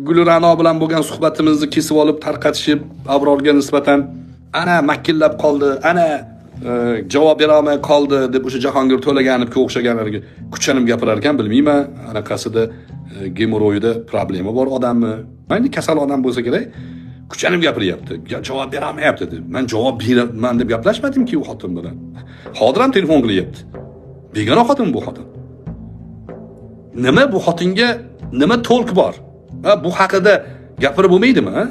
Gulra'no bilan bo'lgan suhbatimizni kesib olib tarqatishib, Abrorga nisbatan ana makillab qoldi, ana javob bera olmay qoldi deb o'sha Jahongir To'laganovga o'xshaganlarga kuchanib gapirar ekan, bilmayman, anaqasida gemoroyida problema bor odammi? Endi kasal odam bo'lsa kerak, kuchanib gapiryapti, javob bera olmayapti deb. Men javob beraman deb gaplashmadimki u xotin bilan. Hozir ham telefon qilyapti. Begona xotin bu xotin. Nima bu xotinga nima to'lq bor? Ha, bu haqida gapirib bo'lmaydimi, ha?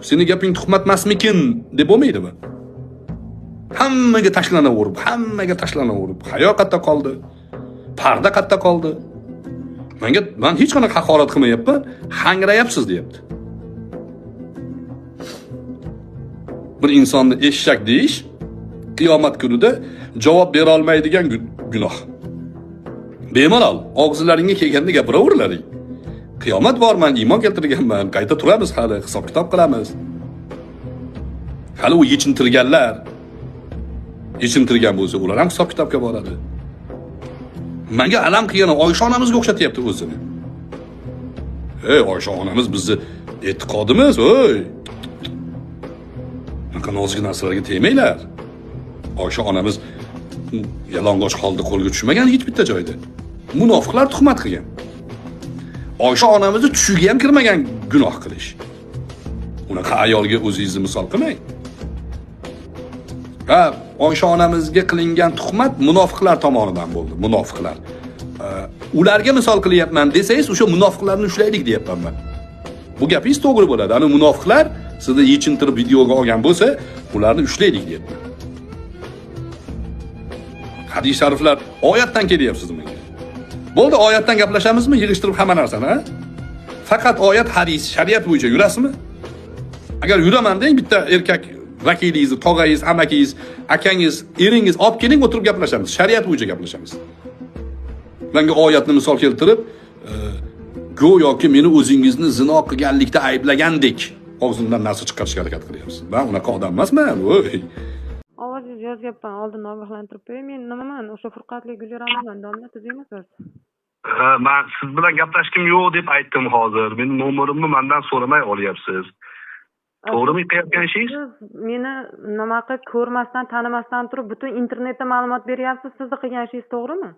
Seni gaping tuhmat emasmikin deb bo'lmaydimi? Hammaga tashlanaverib, hammaga tashlanaverib, hayo qayerda qoldi? Parda qayerda qoldi? Menga men hech qanaqa haqorat qilmayapman, hangrayapsiz deyapti. Bir insonni eshak deyish qiyomat kunida javob bera olmaydigan gunoh. Bemalol og'izlaringga kelganda gapiraverlaring. Qiyomat bor, men iymon keltirganman, qayta turamiz hali, hisob-kitob qilamiz. Hali u yechintirganlar yechintirgan bo'lsa, ular ham hisob-kitobga boradi. Menga alam qilgan Oysha onamizga o'xshatyapti o'zini. Ey Oysha onamiz bizni e'tiqodimiz, ey. Bunaqa nozik narsalarga tegmanglar. Oysha onamiz yalang'och holda qo'lga tushmagan hech bitta joyda. Munofiqlar tuhmat qilgan. Oysha onamizni tushiga ham kirmagan gunoh qilish. Unaqa ayolga o'zingizni misol qilmang. Ha, Oysha onamizga qilingan tuhmat munofiqlar tomonidan bo'ldi, munofiqlar. Ularga misol qilyapman desangiz, o'sha munofiqlarni ushlaylik deyapman men. Bu gapingiz to'g'ri bo'ladi. Ana munofiqlar sizni yechintirib videoga olgan bo'lsa, ularni ushlaylik deyapman. Hadis shariflar oyatdan kelyapsiz menga. Bo'ldi, oyatdan gaplashamizmi? Yig'ishtirib hamma narsani, ha? Faqat oyat, hadis, shariat bo'yicha yurasizmi? Agar yuraman deng, bitta erkak vakilingizni, tog'angiz, amakingiz, akangiz, eringiz olib keling, o'tirib gaplashamiz. Shariat bo'yicha gaplashamiz. Menga oyatni misol keltirib, go'yoki meni o'zingizni zino qilganlikda ayblagandek og'zimdan narsa chiqarishga harakat qilyapsiz. Men unaqa odam emasman, voy. Ovozingizni yozyapman, oldin ogohlantirib qo'yay. Men nimaman? O'sha Furqatli Gulra'noman, domla, tuzukmisiz? Men siz bilan gaplashgim yo'q deb aytdim hozir. Meni nomerimni mendan so'ramay olyapsiz. To'g'rimi qilayotgan ishingiz? Siz meni nima qilib ko'rmasdan, tanimasdan turib butun internetda ma'lumot beryapsiz. Sizni qilgan ishingiz to'g'rimi?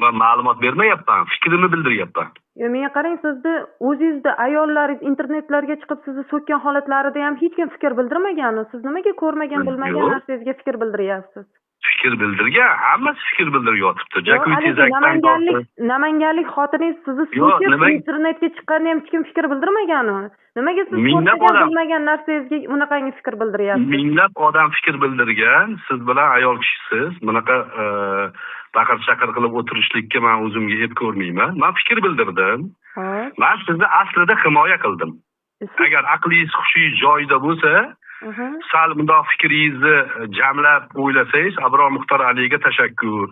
Men ma'lumot bermayapman, fikrimni bildiryapman. Yo, menga qarang, sizni o'zingizni ayollaringiz internetlarga chiqib sizni so'kkan holatlarida ham hech kim fikr bildirmagan. Siz nimaga ko'rmagan, bilmagan narsangizga fikr bildiryapsiz? Fikr bildirgan, hammasi fikr bildirib yotibdi. Namanganlik xotiningiz sizni so'kib internetga chiqqanda ham hech kim fikr bildirmagan. Nimaga siz ko'rmagan, bilmagan narsangizga unaqangi fikr bildiryapsiz? Minglab odam fikr bildirgan, siz bilan ayol kishisiz, bunaqa baqir-chaqir qilib o'tirishlikka men o'zimga ep ko'rmayman. Men fikr bildirdim. Men sizni aslida himoya qildim. Agar aqlingiz, hushingiz joyida bo'lsa, sal bundoq fikringizni jamlab o'ylasangiz, Abror Muxtor Aliga tashakkur.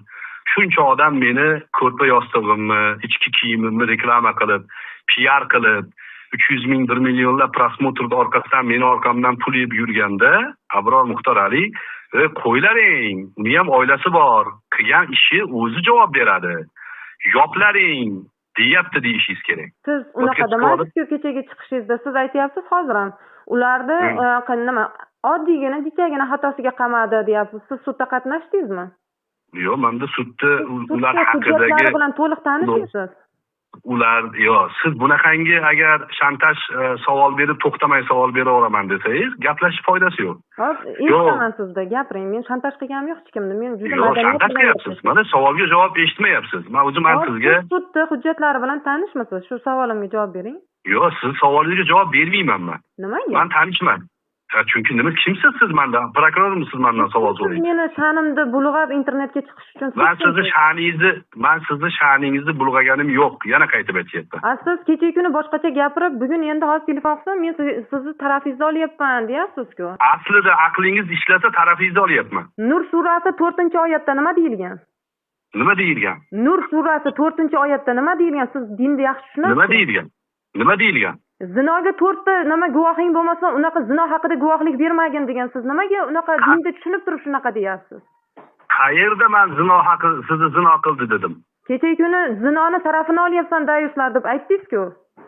Shuncha odam meni ko'rpa yostig'imni, ichki kiyimimni reklama qilib, PR qilib, 300 ming, 1 millionlab prosmotrni orqasidan meni orqamdan pul yeb yurganda, Abror Muxtor Ali, qo'ylaring, uni ham oilasi bor, qilgan ishi o'zi javob beradi. Yoplaring deyapti deyishingiz kerak. Siz unaqa demadingiz-ku kechagi chiqishingizda, siz aytyapsiz hozir ham. Ularni nima oddiygina kichikgina xatosiga qamadi deyapsiz. Siz sudda qatnashdingizmi? Yo'q, menda sudda ular haqidagi bilan to'liq tanishmisiz? Ular yo'q, siz bunaqangi agar shantaj savol berib to'xtamay savol beraveraman desangiz, gaplashish foydasi yo'q. Hop, eshitaman sizda, gapiring. Men shantaj qilganim yo'q hech kimni. Men juda madaniyat bilan qilyapsiz. Mana savolga javob eshitmayapsiz. Men o'zim ham sizga sudda hujjatlari bilan tanishmisiz? Shu savolimga javob bering. Yo'q, siz savolingizga javob bermayman men. Nimaga? Men tanishman. Chunki nima, kimsiz siz mendan? Prokurormisiz mendan savol so'raysiz? Siz meni sha'nimni bulg'ab internetga chiqish uchun Men sizni sha'ningizni bulg'aganim yo'q. Yana qaytib aytyapman. Siz kecha kuni boshqacha gapirib, bugun endi hozir telefon qilsam, men sizni tarafingizni olyapman deyapsiz-ku. Aslida aqlingiz ishlasa tarafingizni olyapman. Nur surasi 4-oyatda nima deyilgan? Nima deyilgan? Nur surasi 4-oyatda nima deyilgan? Siz dinni yaxshi tushunasiz. Nima deyilgan? Nima deyilgan? Zinoga 4 ta nima guvohing bo'lmasa, unaqa zino haqida guvohlik bermagin degan. Siz nimaga unaqa dinni tushunib turib shunaqa deyapsiz? Qayerda men zino haqi sizni zino qildi dedim? Kecha kuni zinoni tarafini olyapsan dayuslar deb aytdingiz-ku.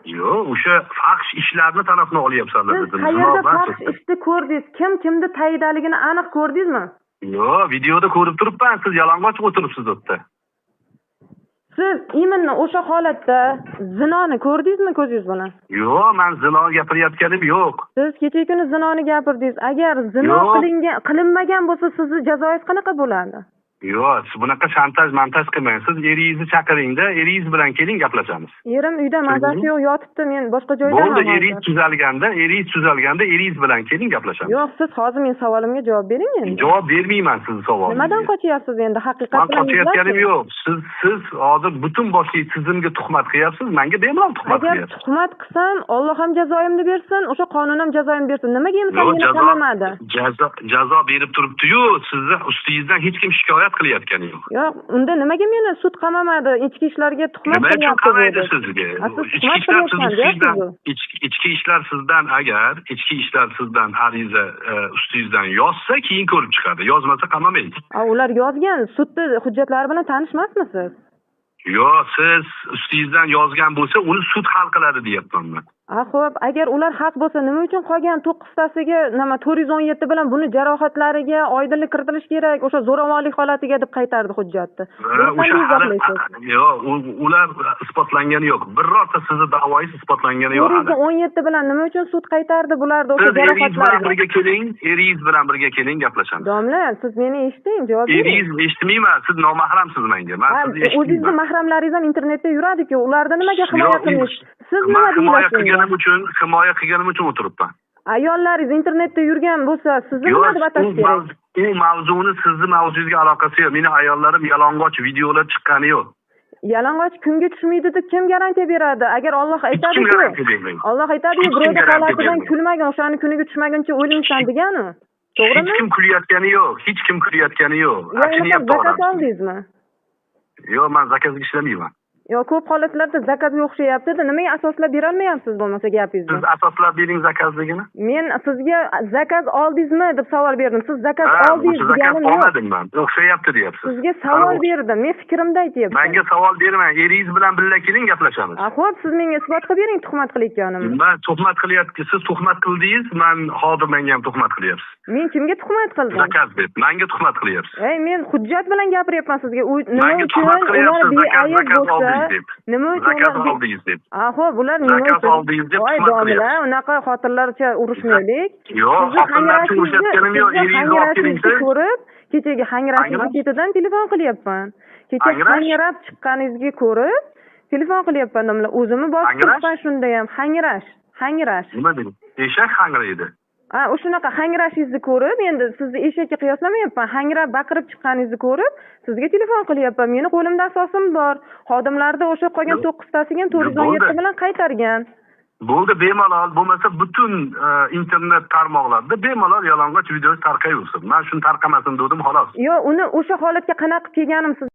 Yo'q, o'sha fahsh ishlarni tarafini olyapsanlar Siz dedim. qayerda fahsh ishni ko'rdingiz? Kim kimni tayidaligini aniq ko'rdingizmi? Yo'q, videoda ko'rib turibman, siz yalang'och o'tiribsiz u yerda. Siz именно o'sha holatda zinoni ko'rdingizmi ko'zingiz bilan? Yo'q, men zino gapirayotganim yo'q. Siz kecha kuni zinoni gapirdingiz. Agar zino qilinmagan bo'lsa, sizni jazoingiz qanaqa bo'ladi? Yo'q, siz bunaqa shantaj, montaj qilmang. Siz eringizni chaqiringda, eringiz bilan keling gaplashamiz. Erim uyda mazasi yo'q, yotibdi, men boshqa joydaman. Bo'ldi, eringiz tuzalganda, eringiz bilan keling gaplashamiz. Yo'q, siz hozir men savolimga javob bering endi. Javob bermayman sizni savolingizga. Nimadan qochyapsiz endi? Haqiqat bilan qochayotganim yo'q. Siz hozir butun boshli tizimga tuhmat qilyapsiz, menga bemalol tuhmat qilyapsiz. Agar tuhmat qilsam, Alloh ham jazoimni bersin, o'sha qonun ham jazoimni bersin. Nimaga inson meni qamamadi? Jazo berib turibdi-yu, sizni ustingizdan hech kim shikoyat qilayotgani yo'q. Yo'q, unda nimaga meni sud qamamadi? Ichki ishlarga tuhmat qilyapti. Nima uchun qamaydi sizga? Ichki ishlar sizdan agar ichki ishlar sizdan ariza ustingizdan yozsa, keyin ko'rib chiqadi. Yozmasa qamamaydi. Ular yozgan sudni hujjatlari bilan tanishmasmisiz? Yo'q, siz ustingizdan yozgan bo'lsa, uni sud hal qiladi deyapman men. Xo'p, agar ular haq bo'lsa, nima uchun qolgan 9tasiga nima 417 bilan buni jarohatlariga oydinlik kiritilish kerak, o'sha zo'ravonlik holatiga deb qaytardi hujjatni. Yo'q, ular isbotlangani yo'q. Birorta sizni da'voyingiz isbotlangani yo'q. 417 bilan nima uchun sud qaytardi bularni o'sha jarohatlarga? Birga keling, eringiz bilan birga keling, gaplashamiz. Domla, siz meni eshiting, javob bering. Eringiz eshitmayman, siz nomahramsiz menga. Men sizni eshitmayman. O'zingizni mahramlaringiz ham internetda yuradi-ku, ularni nimaga himoya qilmaysiz? Siz nima deyapsiz? Himoya qilganim uchun o'tiribman. Ayollaringiz internetda yurgan bo'lsa, sizni nima deb atash kerak? U mavzuni sizni mavzuyingizga aloqasi yo'q. Meni ayollarim yalang'och videolar chiqqani yo'q. Yalang'och kunga tushmaydi deb kim garantiya beradi? Agar Alloh aytadi-ku, Alloh aytadi-ku, birovning holatidan kulmagin, o'shani kuniga tushmaguncha o'lmaysan degani. To'g'rimi? Hech kim kulayotgani yo'q, hech kim kulayotgani yo'q. Achinyapti. Zakaz oldingizmi? Yo'q, men zakazga ishlamayman. Yo'q, ko'p holatlarda zakazga o'xshayapti-da. Nimaga asoslab bera olmayapsiz bo'lmasa gapingizni? Siz asoslab bering zakazligini. Men sizga zakaz oldingizmi deb savol berdim. Siz zakaz oldingiz deganim yo'q. Olmadim men. O'xshayapti deyapsiz. Sizga savol berdim. Men fikrimni aytyapman. Menga savol bermang. Eringiz bilan birga keling, gaplashamiz. Xo'p, siz menga isbot qilib bering tuhmat qilayotganimni. Men tuhmat qilyapti. Siz tuhmat qildingiz, men hozir menga ham tuhmat qilyapsiz. Men kimga tuhmat qildim? Zakaz deb. Menga tuhmat qilyapsiz. Ey, men hujjat bilan gapiryapman sizga. Nima uchun ular beayb bo'lsa, nima uchun zakaz oldingiz deb? Xo'p, bular nima zakaz oldingiz deb voy domla, unaqa xotinlarcha urushmaylik. Yo'q, xotinlarcha urushayotganim yo'q. Eringizni olib keling. Ko'rib, kechagi hangrashingizni ketidan telefon qilyapman. Kecha hangrab chiqqaningizga ko'rib telefon qilyapman domla. O'zimni bosib turibman shunda ham. Hangrash, hangrash. Nima deydi? Eshak hangraydi. O'shunaqa hangrashingizni ko'rib, endi sizni eshakka qiyoslamayapman, hangrab baqirib chiqqaningizni ko'rib, sizga telefon qilyapman. Meni qo'limda asosim bor. Xodimlarda o'sha qolgan 9tasiga ham 417 bilan qaytargan. Bo'ldi, bemalol, bo'lmasa butun internet tarmoqlarida bemalol yalang'och video tarqayversin. Men shuni tarqamasin dedim, xolos. Yo'q, uni o'sha holatga qanaqa qilib kelganim siz